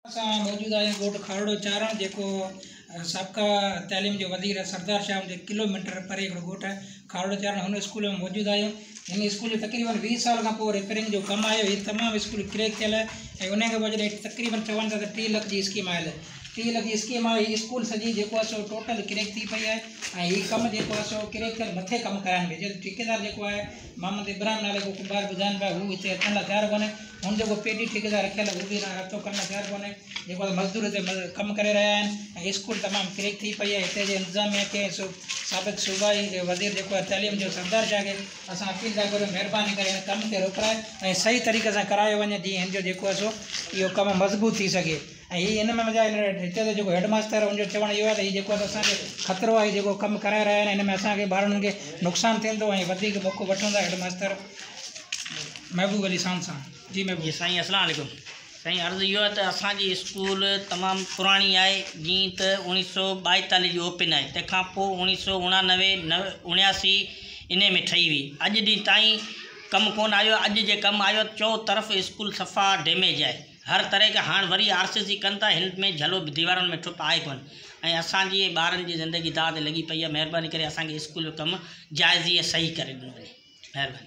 اسان موجود آهيون ڳوٺ کاروڙو چارڻ جيڪو سابقه تعليم جو وزير سردار شاهه جي ڪلو ميٽر پري هڪڙو ڳوٺ آهي کاروڙو چارڻ هن اسڪول ۾ موجود آهيون. هن اسڪول جو تقريبن 20 سال کان پوء رپيئرنگ جو ڪم آيو. هي تمام اسڪول ڪريڪ ٿيل آهي ۽ ان کان پوء جڏهن تقريبن چون ٿا ته 30 لک جي اسڪيم آيل آهي، 30 لک جي اسڪيم آهي، هي اسڪول سڄي جيڪو آهي سو ٽوٽل ڪريڪ ٿي پئي آهي ۽ هي ڪم جيڪو آهي سو ڪريڪ ٿيل مٿي ڪم ڪرائن پيا. جيئن ٺيڪيدار جيڪو آهي محمد ابراهيم نالي ڪو ڪنڀار ٻڌائن پيا هو هتي اچڻ لاء تيار ڪونهي. هن جيڪو پي ڊي ٺيڪيدار رکيل آهي هو به رابطو ڪرڻ لاء تيار ڪونهي. جيڪو آهي مزدور هتي ڪم ڪري رهيا آهن ۽ اسڪول تمام ڪريڪ ٿي پئي آهي. هتي جي انتظاميا کي ۽ سابق صوبائي وزير جيڪو آهي تعليم جو سردار شاهه کي اسان اپيل ٿا ڪريون مهرباني ڪري هن ڪم کي روڪرائي ۽ صحيح طريقي سان ڪرايو وڃي جيئن هن جو جيڪو آهي سو اهو ڪم مضبوط ٿي سگهي ۽ هي هن ۾ مجاء هتي جو جيڪو هيڊ ماستر آهي ان جو چوڻ اهو آهي ته هي جيڪو آهي اسان کي خطرو آهي جيڪو ڪم ڪرائي رهيا آهن هن ۾ اسان کي ٻارڙن کي نقصان ٿيندو ۽ وڌيڪ موقعو وٺون ٿا هيڊ ماستر محبوب علي سان سان جي محبوب. جي سائين اسلام عليڪم سائين عرض اهو آهي ته اسان جي اسڪول تمام پراڻي آهي جيئن ته 1942 جي اوپن آهي تنهن کان پوء 1989 نو 79 انهي ۾ ٺهي هئي اڄ ڏينهن تائين ڪم ڪونه آيو آهي اڄ جي ڪم آيو آهي چؤ طرف اسڪول صفا ڊيميج آهي هر طرح کان هاڻ وري آر سي سي ڪن ٿا هن ۾ جهلو به ديوارن ۾ ٺپ آهي ڪونه ۽ اسان جي ٻارن جي زندگي داء تي لڳي پئي آهي مهرباني ڪري اسان کي اسڪول جو ڪم جائزي ۽ صحيح ڪري ڏنو وڃي مهرباني.